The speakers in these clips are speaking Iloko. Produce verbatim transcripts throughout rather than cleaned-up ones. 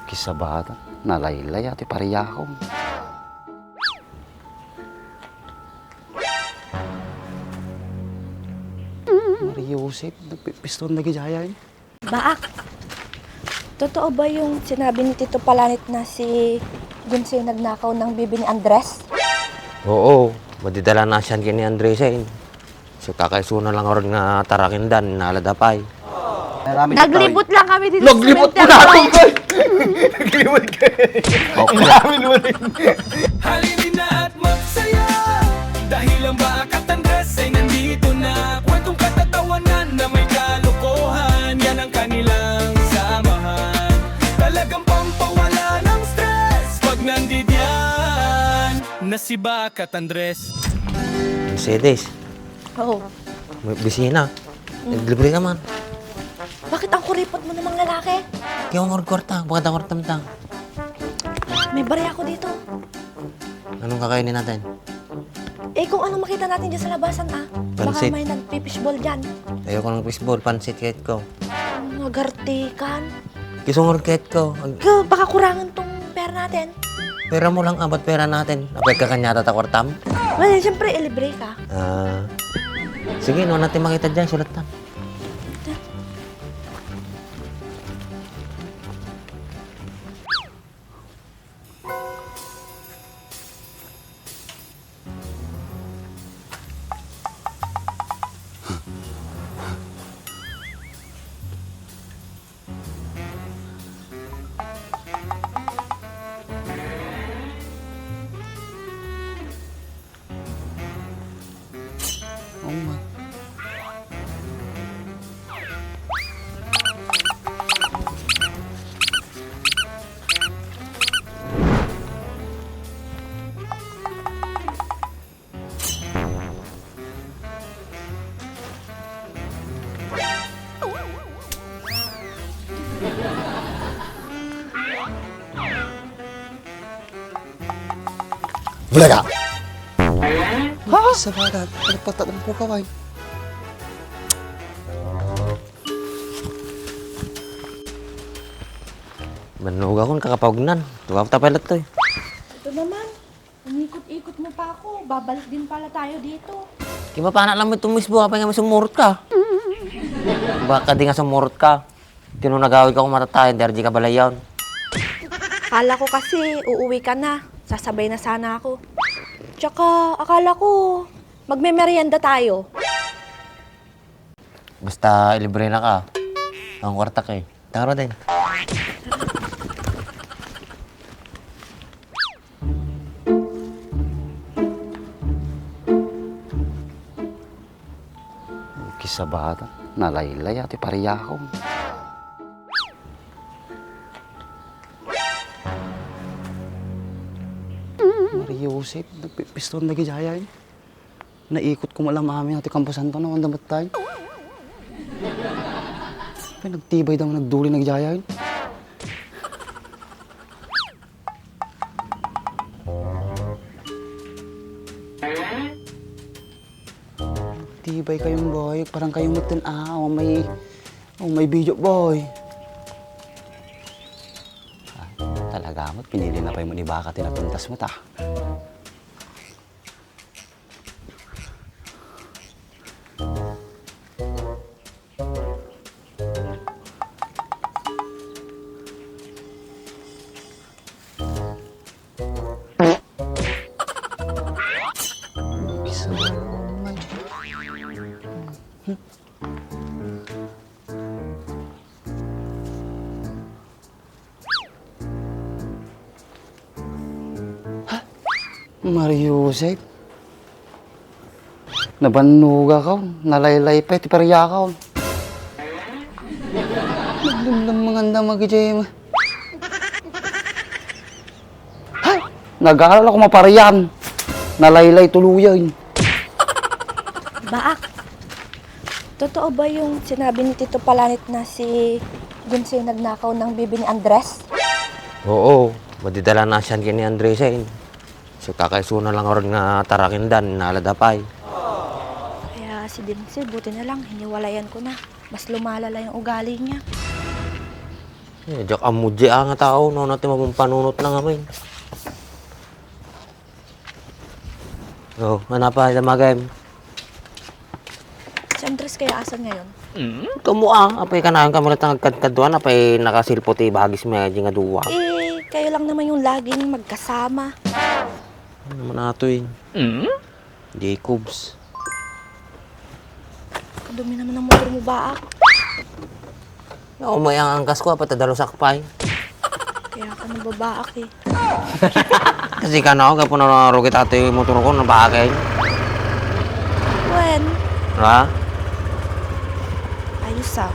Kisabata, nalaylay ti pariako. Maria Joseph, nagpipiston dagiti ayay. Baak, totoo ba yung sinabi ni Tito Palanit na si James yung nagnakaw ng bibi ni Andres? Oo, madidala na siyan kini Andres eh. So, kakaisuna lang oran nga tarakindan, nalada pay. Naglibot lang kami dito sa sementeryo. Naglibot mo na ako, Koy! Naglibot ka. Okay. Ang dami naman eh. Halina at magsaya dahil ang Baak at Andres ay nandito na. Kwentong katatawanan na may kalokohan, yan ang kanilang samahan. Talagang pampawala ng stress pag nandidiyan na si Baak at Andres. Mercedes. Oo. May opisina. Mm. Libre ka man. Bakit ang kuripot mo namang lalaki? Kaya ang kwarta, bakit ang kwarta mo tang? May barya ako dito. Anong kakainin natin? Eh, kung anong makita natin dyan sa labasan, ah. Baka pansit. May nagpipishball dyan. Ayoko ng fishball, pansit kahit ko. Ang agartikan. Kisungor kahit ko. Ag- Ka, baka kurangan tong pera natin. Pera mo lang, abat pera natin. Apay ka kanya tata kwartam? Well, siyempre, ilibre ka. Ah. Sige, no, natin makita dyan, sulat na. Oo nga. Bulaga! Ha? Sa bagay, nagpatak ng pukaway. Manuga akong kakapagnan. Tuwa ta pala to eh. Ito naman. Inikot-ikot mo pa ako. Babalik din pala tayo dito. Kimapana lang mo itong misbo, apay nga masumurot ka. Baka di nga sumurot ka. Tinunagawid ka kung matatayan, di ka balayan. Kala ko kasi uuwi ka na. Sasabay na sana ako. Tsaka akala ko magmemerienda tayo. Basta ilibre na ka. Ang kwarta ka eh. Tara din. Kisabata, nalaylay ti pariako. Maria Joseph, nagpipiston na gidaya eh. Naikot ko malam amin ati kampusan to, nawan damat tayo. Pinagtibay daw nagduli na gidaya eh. Tibay kayong boy, parang kayong mutin ah, oh may, oh may video boy. Ah, talaga mo, pinili na pa yung manibaka, tinatuntas mo ta. Maria Joseph. Nabannuga ka, nalaylay pa ti pariaka. Nagdumdum manganda magijay. Ha? Nag-aaral ako maparian. Nalaylay tuluyan. Baak. Totoo ba yung sinabi ni Tito Palanit na si James yung nagnakaw ng bibi ni Andres? Oo, madidala na siyan kini Andres eh. So, kakaisuna lang oran nga tarakindan, nalada pay. Kaya si James, buti na lang, hiniwalayan ko na. Mas lumalala yung ugali niya. Eh, diak ammo di a nga tao, no, nati mapumpanunot na ngamin. Oh, ano pa, damagem? Si Andres kaya asan ngayon? Kamo, ah, apay kanayon kami latta nga agkadkaduan, apay nakasilpo ti bagis mi nga dua. Eh, kayo lang naman yung laging magkasama. Ano naman atoy? Jacobs. Kadumi naman ang motor mo, baak. Naumay ang angkas ko, apat a dalusak pay. Kaya ka nababaak eh. Kasi ka na ako, kaya po narugit ito yung motor ko, nabakin. When? Ha? Ayos ah.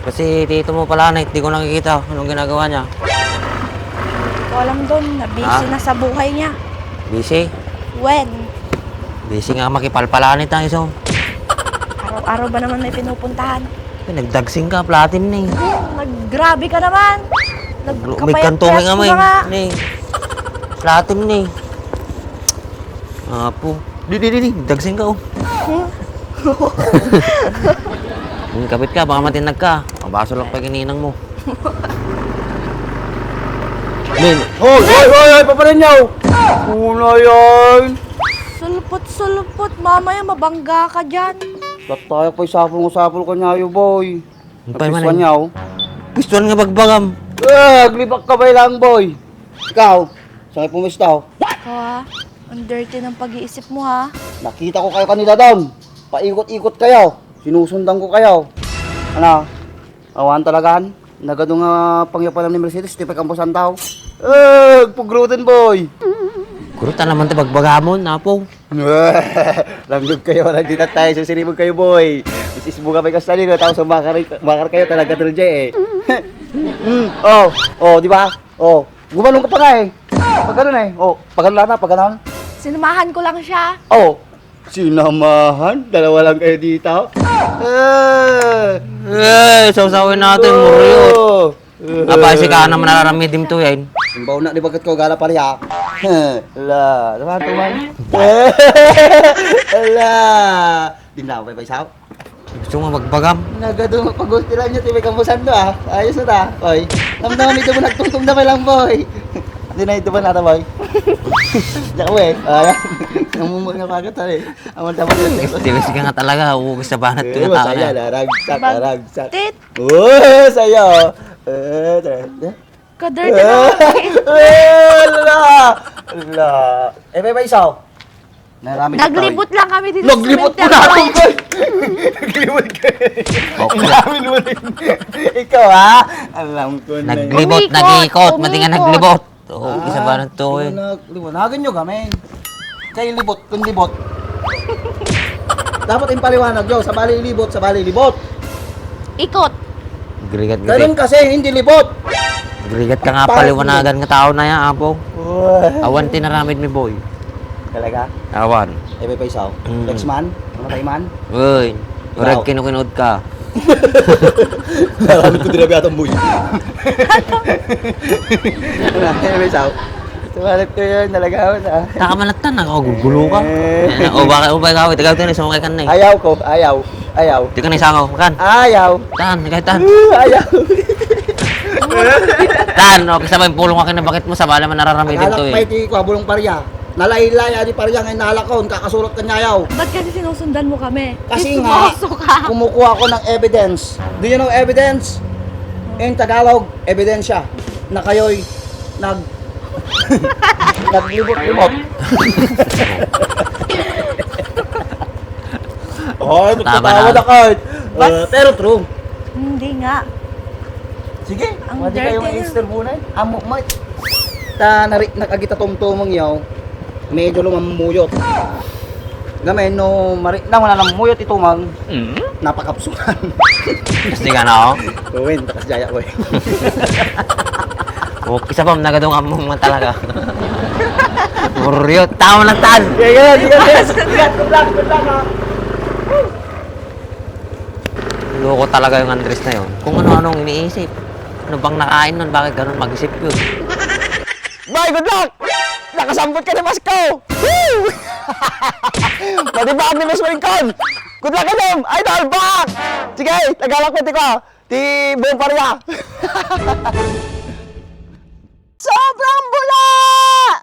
Kasi tito mo pala, Nay, di ko nakikita. Anong ginagawa niya? Hindi ko alam doon. Nabisi Ha? na sa buhay niya. Busy? When? Busy nga makipalpalanit ang iso. Araw-araw ba naman may pinupuntahan? Eh, nagdagsing ka, platin ni. Hmm, naggrabe ka naman. Nagkapayat-payat mo na nga. Ni. Platin ni. Apo. Di, di, di, di. Dagsing ka, oh. Hmm? Ang kapit ka, baka matinag ka. Mabaso lang pa gininang mo. Min. Hoy, hoy, hoy, hoy, paparinyaw! Una yan! Sulpot-sulpot, mamaya mabangga ka dyan. Tatayag pa isapul nga sapul kanyayo, boy. Ang pay man Pagpisuan eh. Niya, oh. Pisuan nga bagbagam. Eh, aglibak ka ba lang, boy? Ikaw, saan ka pumista, oh? Ikaw, ah. Ang dirty ng pag-iisip mo, ha? Nakita ko kayo kanila doon. Paikot-ikot kayo. Sinusundan ko kayo. Ano? Awan talagaan. Nagado nga pangyapalan ni Mercedes, ti pagkampusan tao. Eh, pugrutan, boy. Gurutan naman ti bagbagamon, apo. Langgog kayo, nagditat tayo, susiribog kayo, boy. Isis mo kami kasali, no? Tapos makar, makar kayo talaga, Tol J, eh. Hmm, oh, oh, di ba? Oh, gumanong ka pa nga, eh. Pagano na, eh. Oh, pagano na, pagano? Sinamahan ko lang siya. Oh, sinamahan? Dalawa lang kayo dito? Eh. Eh, sawsawin natin, Muryot. Oh. Apa, si ka naman nararamid dim to yan. Imbaw na, di ba, kat ko gala pala ya? La, naman to man. La, di na, bay, bay, sao? Gusto mo magbagam? Nagado, pag-hostilan niyo, tibay kamusan to, ah. Ayos na ta, boy. Namnam, ito mo nagtungtong na lang, boy. Hindi na ito ba nata, boy? Diyan ko, eh. Ah, namumuno ka agad, eh. Ang mata mo, eh. Tiwis ka nga talaga, ubus sa banat ko Eh, yung tao masaya, na. Laragsak, Bag- laragsak. Tit. Oh, saya. Eh, tara. Kaderte na. Eh, la, la. Eh, may, may isa, oh. Naramid Naglibot tayo. Lang kami dito sa Naglibot mo sementeryo. Na ako, boy. Naglibot ka. Okay. Inamin mo rin. Ikaw, ha? Alam ko na. Naglibot, Umikot, nag-iikot. Mati nga umikot. Naglibot. Oo, Ah, isa ba na to, eh? Liwanag, liwanagan nyo kami. Kay libot, kung libot. Dapat yung paliwanag nyo, sabali libot, sabali libot. Ikot. Grigat, Ganun grigat. Kasi, hindi libot. Grigat ka nga Parang paliwanagan nga tao na yan, apo. Uy. Awan tinaramid mi, boy. Talaga? Awan. Eh, may paisaw. Mm. Ex-man? Namatay man? Uy, Ikaw? Orag kinukinuod ka. Naramid ko din na biyatang, boy. Wala, eh, may paisaw. Tumalat ko yun, talaga ako na. Taka manatan, nakakagulo ka. Eh. Ayan, o, baka, o, baka, ikaw, ikaw, ikaw, sumakay ka na eh. Ayaw ko, ayaw, ayaw. Di ka na isangaw, kan? Ayaw. Tan, kay tan. Uh, ayaw. Tan, okay, sabay pulong akin na bakit mo, sabala man nararamidin Agalak to eh. Pa iti kwa, bulong parya. Nalaylay, adi parya, ngay nalakon, kakasurot ka niya ayaw. Ba't kasi sinusundan mo kami? Kasi nga, Chismoso ka. Kumukuha ako ng evidence. Do you know evidence? In Tagalog, ebidensya. Na kayo'y nag- Naglibot-libot. Oh, Tama nagtatawa na. Na ka. Bas- Uh, pero true. Hindi nga. Sige, Ang pwede kayong dirty. I-Easter muna eh. Amo mo eh. Ta nari nagagita tumtumong yaw. Medyo lumamuyot. Ngamin, no, mari na wala nang muyot ito mang Mm? napakapsulan. Kasi ka na, oh. Uwin, takas jaya ko eh. Oh, isa pa, nagadong among man talaga. Muryot, tao lang tan. Sige, sige, sige, sige. Good luck, good luck, ha. Loko talaga yung Andres na yun. Kung ano-anong iniisip. Ano bang nakain nun? Bakit ganun mag-isip yun? Boy, good luck! Nakasambot ka ni Masko! Woo! Pwede ba kami mas malingkod? Good luck kaniam, idol! Bak! Sige, tagalak ko ti ko. Ti buong pareha. Sobrang bula!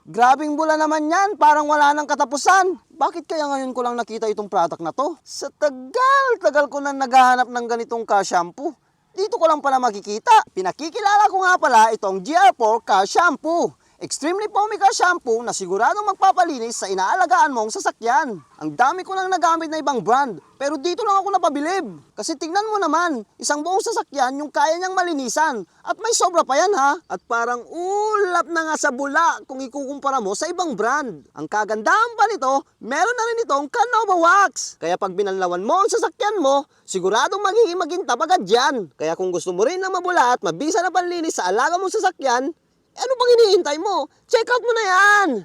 Grabing bula naman yan, parang wala nang katapusan. Bakit kaya ngayon ko lang nakita itong product na to? Sa tagal-tagal ko na naghahanap ng ganitong ka-shampoo. Dito ko lang pala makikita. Pinakikilala ko nga pala itong G R four ka-shampoo. Extremely foamy ka-shampoo na siguradong magpapalinis sa inaalagaan mong sasakyan. Ang dami ko nang nagamit na ibang brand, pero dito lang ako napabilib. Kasi tingnan mo naman, isang buong sasakyan yung kaya niyang malinisan. At may sobra pa yan ha. At parang ulap na nga sa bula kung ikukumpara mo sa ibang brand. Ang kagandahan pa nito, meron na rin itong Canova Wax. Kaya pag binanlawan mo ang sasakyan mo, siguradong magiging magintab agad yan. Kaya kung gusto mo rin ng mabula at mabisa na panlinis sa alaga mong sasakyan, eh, ano pang hinihintay mo? Check out mo na yan!